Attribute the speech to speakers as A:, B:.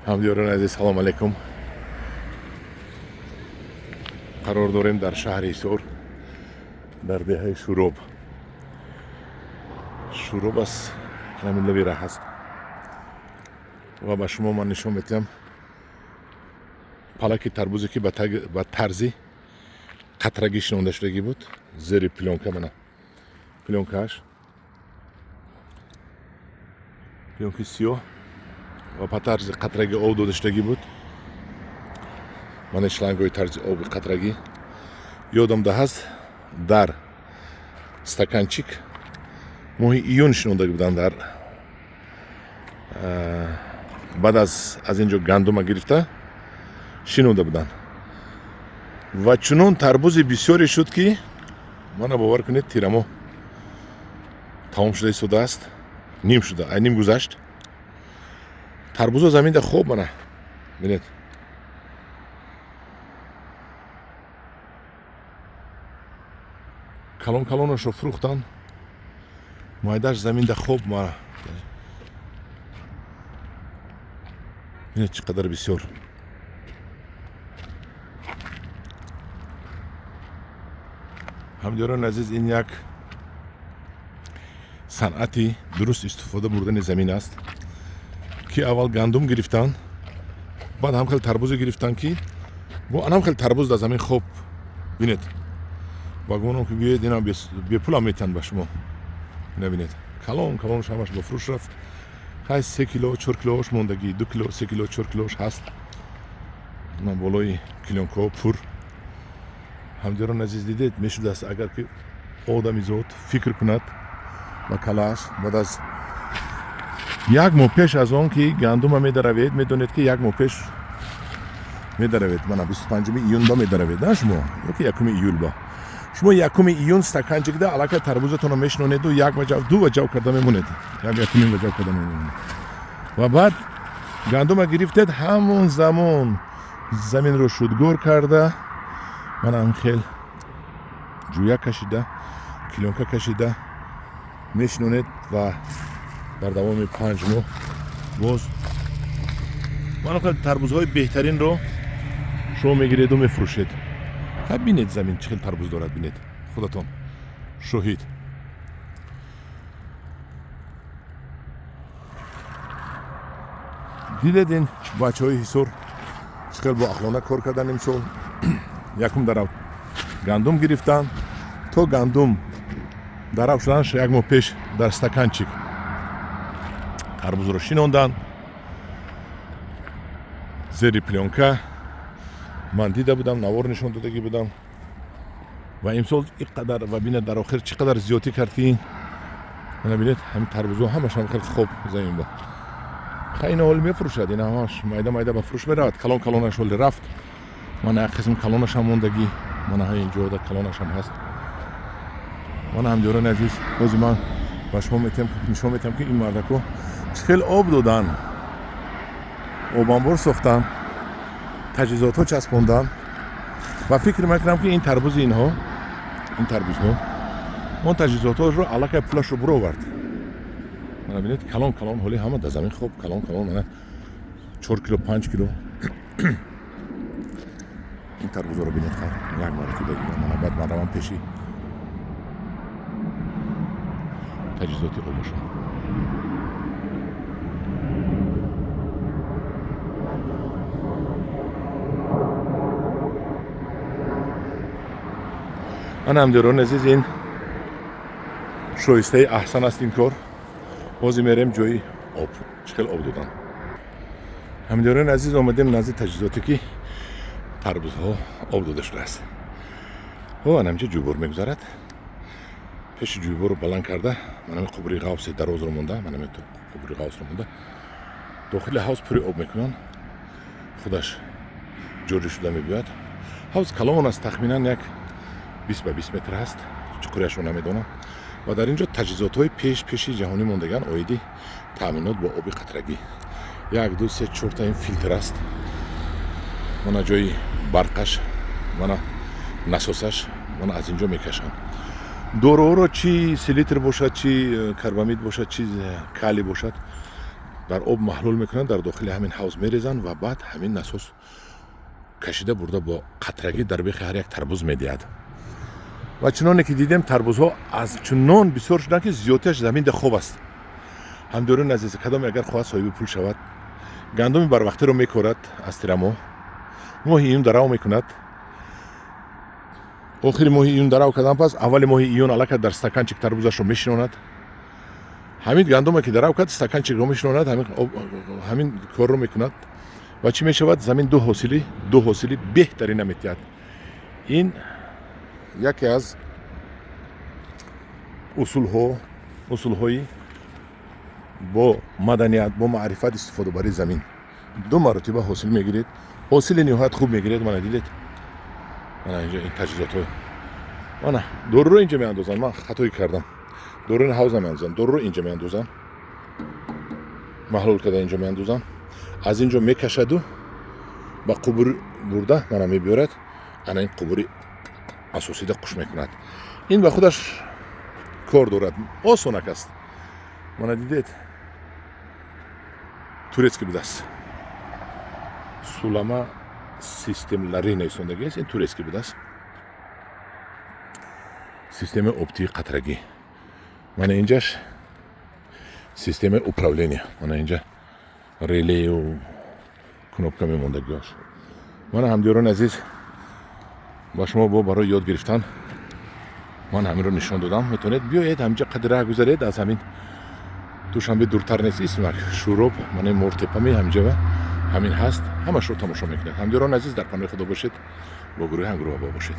A: Ҳамдиёрони азиз, салом алейкум. Қарор дорем дар шаҳри Ҳисор, дар деҳаи Шӯроб. Шӯроб аз ҳамин лаби раҳ аст ва ба шумо ман нишон медиҳам палаки тарбузе, ки ба тарзи қатрагӣ шинонда шудагӣ буд зери плёнка. Мана плёнкааш, плёнки сиёҳ, ва ба тарзи қатрагӣ об дода шудагӣ буд. Мана шлангҳои тарзи оби қатрагӣ. Ёдам да ҳаст, дар стаканчик моҳи июн шинондагӣ буданд. Дар баъд аз ин ҷо гандума гирифта шинонда буданд ва чунон тарбузи бисёре шуд, ки мана бовар кунед, тирамоҳ тамом шуда истодааст, ним шуда, ай ним гузашт, тарбузо заминда хоб. Мана бинед, калон калонашро фурӯхтанд, майдаш заминда хоб. Мана бинед, чӣ қадар бисёр. Ҳамдиёрони азиз, ин як санъати дуруст истифода бурдани замин аст, ки аввал гандум гирифтанд, баъд ҳам хел тарбузе гирифтанд, ки бо анам хел тарбуз дар замин хоб. Бинед, ба гумонам, ки биёед, инам бепулам метиҳанд ба шумо. Ина бинед, калон калонш ҳамаш ба фурӯш рафт. Хай, 3 кило, 4 килош мондагӣ, 2 кило, 3 кило, 4 килош ҳаст. На болои клёнкаҳо пур. Ҳамдиёрони азиз, дидед, мешудааст, агар ки одами зод фикр кунад ба калааш. Баъд аз як моҳ пеш аз он ки гандума медаравед, медонед, ки як моҳ пеш медаравед, мана 25-уми июн ба медаравед на шумо, ёки 1-уми июл ба шумо, 1-уми июн стаканчикда аллакай тарбузатонро мешинонеду як ваҷав, ду ваҷав карда мемонед, як якуним ваҷав карда мемонед ва баъд гандума гирифтед, ҳамон замон заминро шудгор карда, мана хел ҷӯя кашида, клёнка кашида мешинонед ва дар давоми 5 моҳ боз мана тарбузҳои беҳтаринро шумо мегиреду мефурӯшед. Ха, бинед, замин чӣ хел тарбуз дорад, бинед, худатон шоҳид. Дидед, ин бачаҳои Ҳисор чӣ хел боақлона кор кардан. Имсол якум дарав гандум гирифтанд, то гандум дарав шуданаш як моҳ пеш дар стаканчик тарбузро шинонданд зери плёнка. Ман дида будам, навор нишон додагӣ будам. Ва имсол ин қадар, ва бинед, дар охир чӣ қадар зиёдтӣ кард, ки мана бинед, ҳамин тарбузо ҳамашам хеле хоб замин ба. Ха, ина ҳоли мефурӯшад, ина ҳамаш майда майда ба фурӯш меравад. Калон калонаш ҳоли рафт, мана як қисм калонашам мондагӣ, мана ин ҷода калонашам ҳаст. Мана, ҳамдиёрони азиз, ҳозир ман ба шумо метиҳам, нишон метиҳам, ки ин мардако чӣ хел об додан, обанбор сохтан, таҷҳизотҳо часпондан. Ва фикр мекунам, ки ин тарбузи инҳо, ин тарбузҳо, он таҷҳизотҳоро аллакай пулашро буровард. Мана бинед, калон калон ҳоли ҳама дар замин хоб, калон калон, мана 4 кило, 5 кило. Ин тарбузҳоро бинед. Хайр, як маротиба дигар, мана баъд ман равам пеши таҷҳизоти обашон. Ана, ҳамдиёрони азиз, ин шоистаи аҳсан аст ин кор. Ҳозир мерем ҷои об, чӣ хел об додан. Ҳамдиёрони азиз, омадем назди таҷҳизоте, ки тарбузҳо об дода шудааст. О, ана ҳаминҷа ҷӯйбор мегузарад. Пеши ҷӯйборро баланд карда, манами қубури ғавси дарозро монда, манами қубури ғавсро монда, дохили ҳавз пури об мекунанд, худаш ҷорӣ шуда мебиёяд. Ҳавз калон аст, тахминан як 20 ба 20 метр ҳаст, чуқурияшро намедонам. Ва дар ин ҷо таҷҳизотҳои пеш пеши ҷаҳонӣ мондаган оиди таъминот бо оби қатрагӣ. Як, ду, се, чорта ин филтр аст. Мана ҷои барқаш, мана насосаш, мана аз ин ҷо мекашанд доруҳоро, чи селитр бошад, чи карбамид бошад, чи калий бошад. Дар об маҳлул мекунанд, дар дохили ҳамин ҳавз мерезанд ва баъд ҳамин насос кашида бурда, бо қатрагӣ дар бехи ҳар як тарбуз медиҳад. Ва чуноне ки дидем, тарбузҳо аз чунон бисёр шуданд, ки зиёдтиаш заминда хоб аст. Ҳамдиёрони азиз, кадоме агар хоҳад соҳиби пул шавад, гандуми барвақтиро мекорад, аз тирамоҳ, моҳи июн дарав мекунад. Охири моҳи июн дарав кардан пас, аввали моҳи июн аллакай дар стаканчик тарбузашро мешинонад. Ҳамин гандуме ки дарав кард, стаканчикро мешинонад, ҳамин корро мекунад. Ва чӣ мешавад? Замин ду ҳосили беҳтарина метиҳад. Ин яке аз усулҳои бо маданият, бо маърифат истифодабарии замин. Ду маротиба ҳосил мегиред, ҳосили ниҳоят хуб мегиред. Мана, дидед, мана инҷо ин таҷҳизотҳо, мана доруро инҷа меандозанд. Ман хатоӣ кардам, доруро ҳавз намеандозанд, доруро инҷа меандозанд, маҳлул карда инҷо меандозанд. Аз инҷо мекашаду ба қубур бурда, мана, мебиёрад, ана ин қубури асосида қуш мекунад. Ин ба худаш кор дорад, осонак аст. Мана, дидед, турецкий будааст, Sulama sistemlari нависондагиаст. Ин турецкий будааст, системаи оптии қатрагӣ. Мана инҷаш системаи управления, мана инҷа релею кнопка мемондагиаш. Мана, ҳамдиёрони азиз, ба шумо бо барои ёд гирифтан ман ҳаминро нишон додам. Метавонед биёед, ҳаминҷа қадри раҳ гузаред, аз ҳамин Душанбе дуртар нест, исмак Шӯроб, мана Мортепами ҳаминҷа ҳамин ҳаст, ҳамашро тамошо мекунед. Ҳамдиёрони азиз, дар паноҳи Худо бошед, бо гурӯҳи Ҳангрӯҳабо бошед.